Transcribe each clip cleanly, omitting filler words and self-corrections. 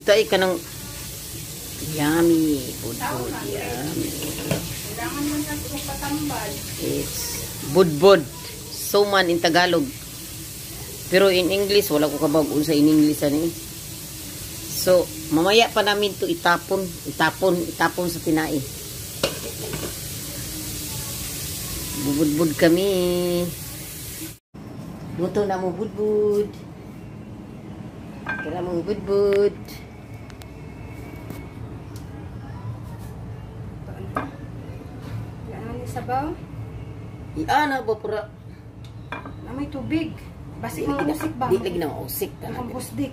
Tay ka ng yummy. Budbud, yummy. Kailangan man lang itong patambal. It's budbud. Suman in Tagalog. Pero in English, wala ko kabag unsa in English ani. So, mamaya pa namin to itapon, itapon, itapon sa tinai. Bubudbud kami. Luto na mo budbud. Kira mo budbud. Wala naman yung sabaw. Iana ba pura? Na may tubig. Basig mga usik ba? Di lagi na usik. Ang busdik.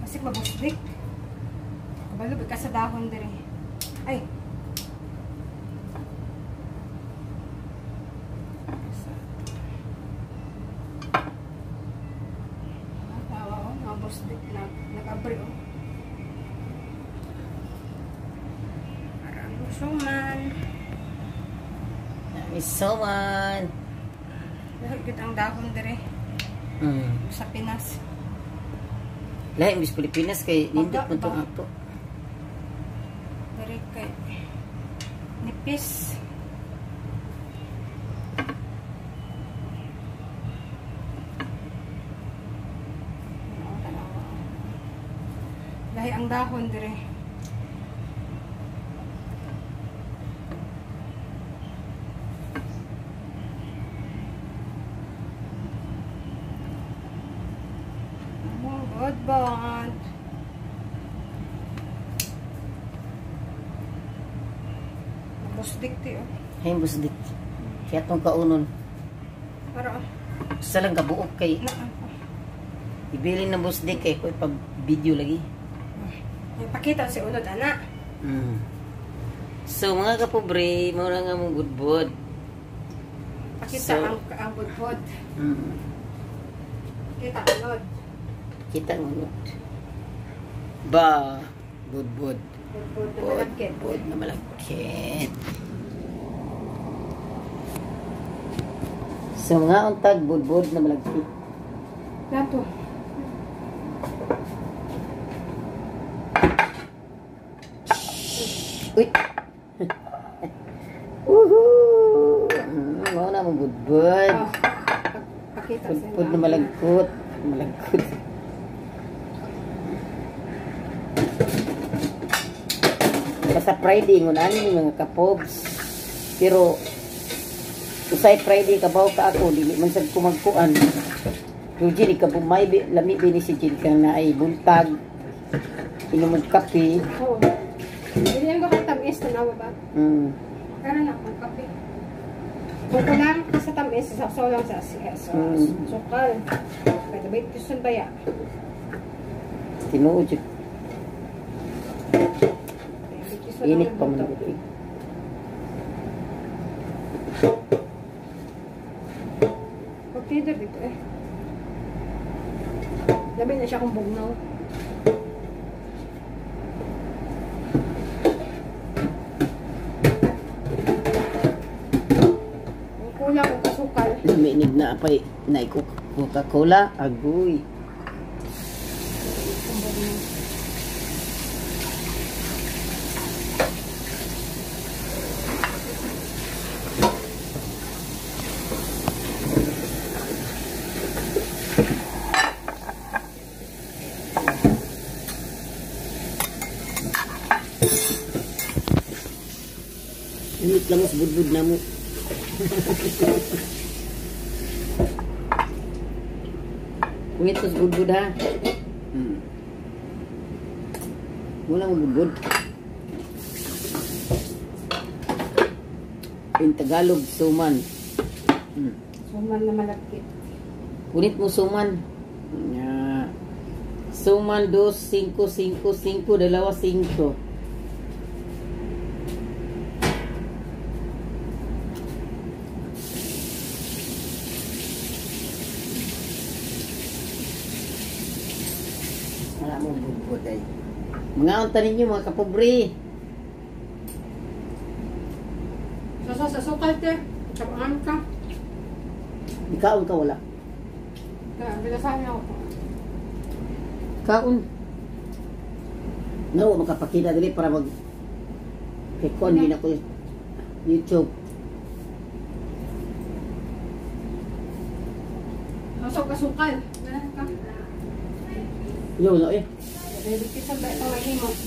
Basig mabusdik. Kabalo ka sa dahon diri. Ay. Tawa oh, mabusdik na nag-abri oh. Parang suman. Suman. Lahi gud ang dahon diri. Sa Pinas. Lahi mis Pilipinas kay nindot man tong ato. Diri kay nipis. Lahi ang dahon diri. Good bond. Busdik ti oh. Hay busdik. Kaya tong kaunon. Para oh. Sa lang kabuok kay na. Ibilin na busdik kay koy pag video lagi. Ay, pakita si unod ana. So mga kapobre, mao na nga mong budbud. Pakita So, ang budbud. Kita unod. Kita ang unod. Ba, budbud. Budbud na malagkit. Budbud na malagkit. So mga untag, budbud na malagkit. Plato. Uy! Woohoo! Mao na mong budbud. Oh, pakita sa Budbud na malagkot. Malagkot. Basta Friday, ngun ani mga kapobs. Pero usay Friday kabaw ka ako, dili man sad ko magkuan. Eugene, ikaw bumay, lami din ni si Jane ka na ay buntag. Inom og kape. Oo. Dili ang ko tamis tanawa ba? Pero na akong kape. Kung kulang ka sa tamis, sawsaw lang sa sukal. Pwede ba itusun ba ya? Tinuod jud. Init pa man gud. Okay, dito eh. Labi na siya kung bugnaw. Ang kulang ang kasukal. Luminig na apay na Coca-Cola. Agoy. Init lang mas budbud na mo. Init mas budbud ha. Wala mo budbud. In Tagalog, suman. Suman na malagkit. Punit mo suman. Nga. Suman 2, 5, 5, 5, 2, 5. Wala mong budbud ay. Mga unta ninyo mga kapobre. Sa sukal te. Kabaan ka. Ikaon ka wala. Bilasahan ako. Kaon. No, makapakita dili para mag kay kon din ako YouTube. Masok kasukal. Ka. Yo no eh.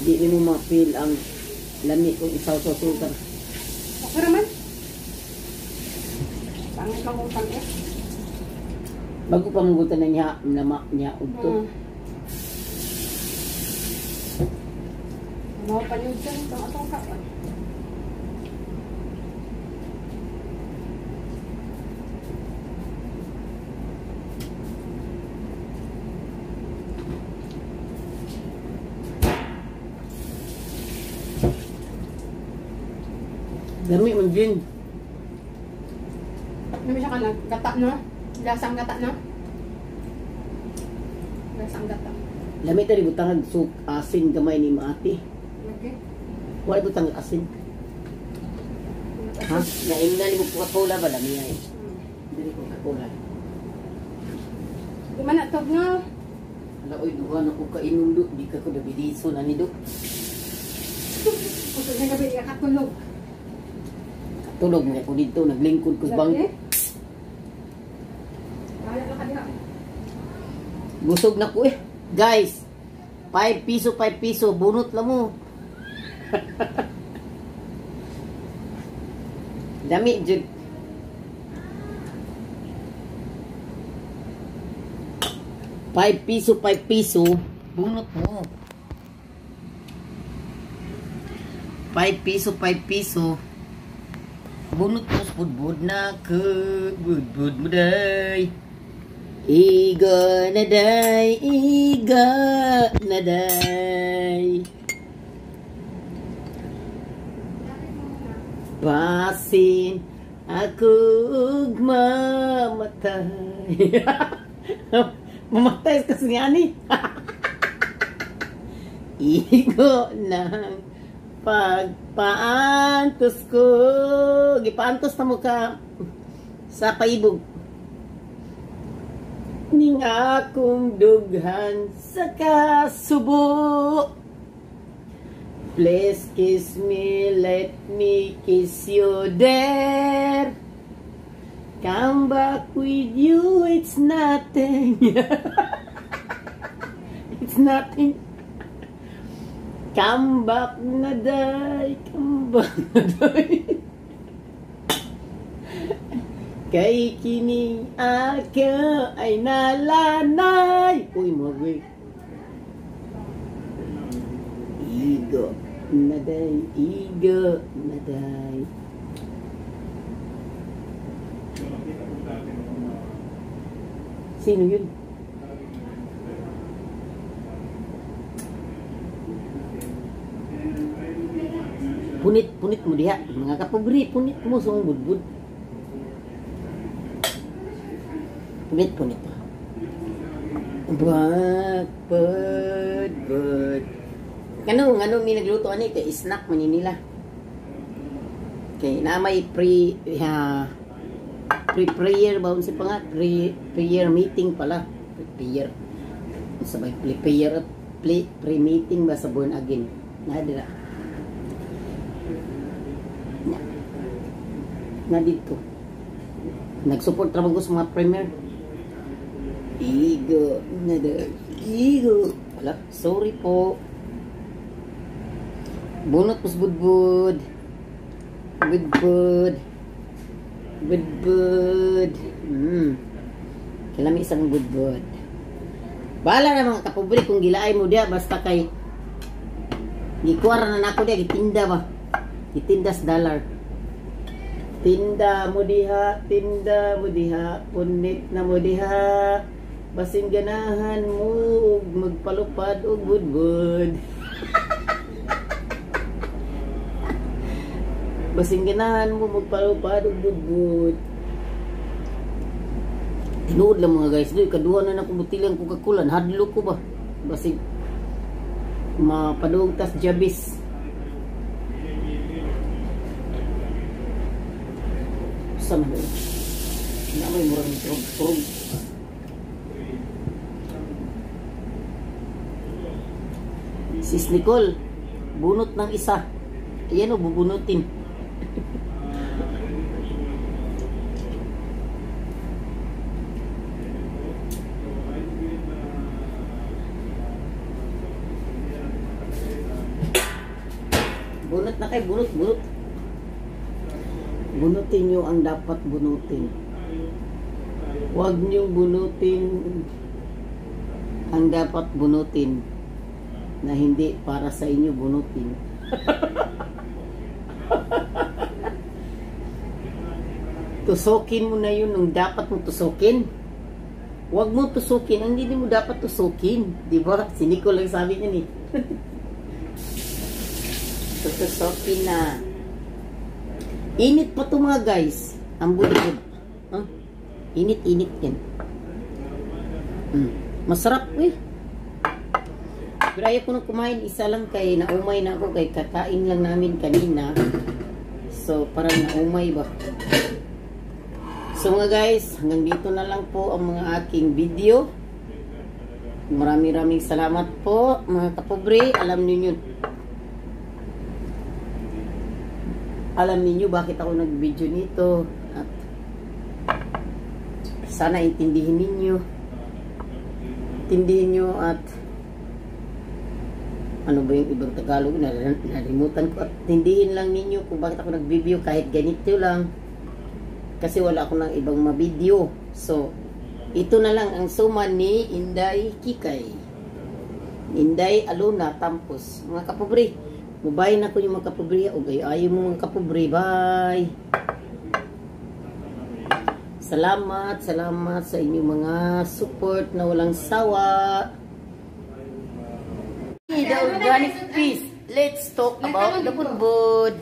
Di mo ma-feel ang lami kung isaw sa sukar. Okay raman. Pangit lang kung pangit. Bago pa magutan na niya, nama niya udto. Mga panyod dyan, itong atong kapan. Dami man din. Dami siya ka naggata, no? Lasang gata, no? Lasang gata. Lami tali butang suk asin gamay ni maati. Okay. Wala butang asin. Ha? Naimna ni mo Coca-Cola ba lami ay? Dili Coca-Cola. Di man na tog no. Ala oy duha na ko kainom do, di ka ko dabiliso na ni do. Kusog na gabi katulog. Tulog na ko dito, naglingkod ko sa bangko. Busog na ko eh. Guys, 5 piso, 5 piso, bunot lang mo. Dami, jud. 5 piso, 5 piso, bunot mo. 5 piso, 5 piso. Bunot mo, budbud na ko, budbud mo day. Iga na day, iga na day. Basin ako mamatay. Mamatay kasi nga ni. Igo ng pagpaantos ko. Gipaantos na mo ka sa paibog. Ning akong dughan sa kasubo. Please kiss me, let me kiss you there. Come back with you, it's nothing. It's nothing. Come back na day, come back na day. Kay kining ako ay nalanay. Uy, magwe. Igo na day, igo na day. Sino yun? Punit, punit mo diha. Mga kapobre, punit mo sa budbud. Punit, punit. Bud, bud, bud. Ngano, ngano mi nagluto ani kay snack man nila. Kay na may pre-prayer ba unsa pa nga? Pre-prayer meeting pala. Pre-prayer. Sabay pre-prayer pre-meeting ba sa born again. Na dira. Na dito. Nag-support ra ko sa mga premier. Igo na da. Igo. Wala, sorry po. Bunot pos budbud. Budbud. Budbud. Kilami isang budbud. Bahala na mga kapobre kung gilaay mo diya basta kay gikuara na nako diya gitinda ba. Gitinda sa dollar. Tinda mo diha, punit na mo diha. Basin ganahan mo ug magpalupad og budbud. Basin ganahan mo magpalupad og budbud. Tinuod lang mga guys, doy kaduha na nako butilang Coca-Cola, hadlok ko ba. Basig mapadung tas jabis. Sama na. Na may murang turog-turog. Sis Nicole, bunot ng isa. Ayan o, bubunutin. Bunot na kayo, bunot, bunot. Bunutin nyo ang dapat bunutin. Huwag nyo bunutin ang dapat bunutin na hindi para sa inyo bunutin. Tusukin mo na yun nung dapat mo tusukin. Huwag mo tusukin ang hindi mo dapat tusukin. Di ba? Si Nicole lang sabi niyan eh. Tutusukin na. Init pa to mga guys. Ang budbud. Huh? Init-init yan. Masarap eh. Pero ayaw ko nang kumain. Isa lang kay naumay na ako. Kay kakain lang namin kanina. So parang naumay ba. So mga guys, hanggang dito na lang po ang mga aking video. Maraming salamat po mga kapobre. Alam niyo yun. Alam niyo bakit ako nag-video nito. At sana intindihin ninyo. Intindihin nyo at ano ba yung ibang Tagalog? Nalimutan ko. At intindihin lang ninyo kung bakit ako nag-video kahit ganito lang. Kasi wala akong ng ibang mabideo. So, ito na lang ang suman ni Inday Kikay. Inday Alona Tampos. Mga kapobre, mubay na ko yung mga kapobre. O ayaw mo mga kapobre. Bye! Salamat, salamat sa inyong mga support na walang sawa. The organic peace. Let's talk about the budbud.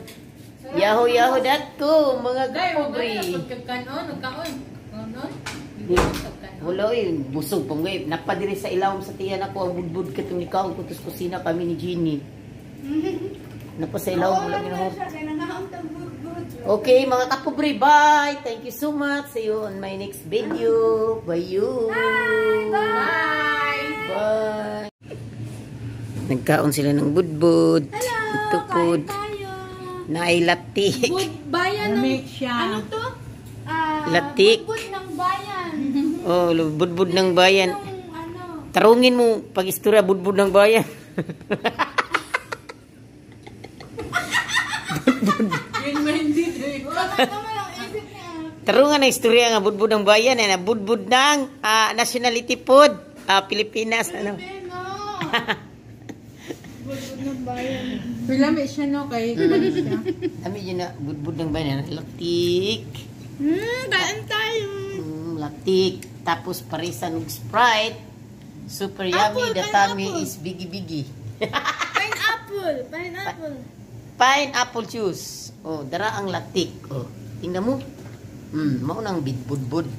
Yahoo.com mga kapobre. Wala eh, busog pong ngayon. Napadiri sa ilawom sa tiyan ako ang budbud katong ikaw kutos kusina kami ni Jeannie. Napa sa ilawom wala ginahor. Okay mga kapobre, bye. Thank you so much. See you on my next video. Bye you. Bye. Bye. Bye. Nagkaon sila ng budbud. Ito po. Nailatik. Bud bayan ng ano to? Latik. Budbud ng bayan. Oh, budbud ng bayan. Yung ano? Tarungin mo pag istorya budbud ng bayan. Tarungan ang istorya nga budbud ng bayan eh, na budbud ng nationality food, Pilipinas ano. Pilipino. Budbud ng bayan. Pilami siya no kay Ami yun na budbud ng bayan, latik. Kain tayo. Latik. Tapos parisan og Sprite. Super yummy. Apple, The tummy pineapple. is biggie biggie. Pineapple. Pineapple. Pineapple juice. Oh, dara ang latik. Oh, tingnan mo. Mao nang bidbudbud.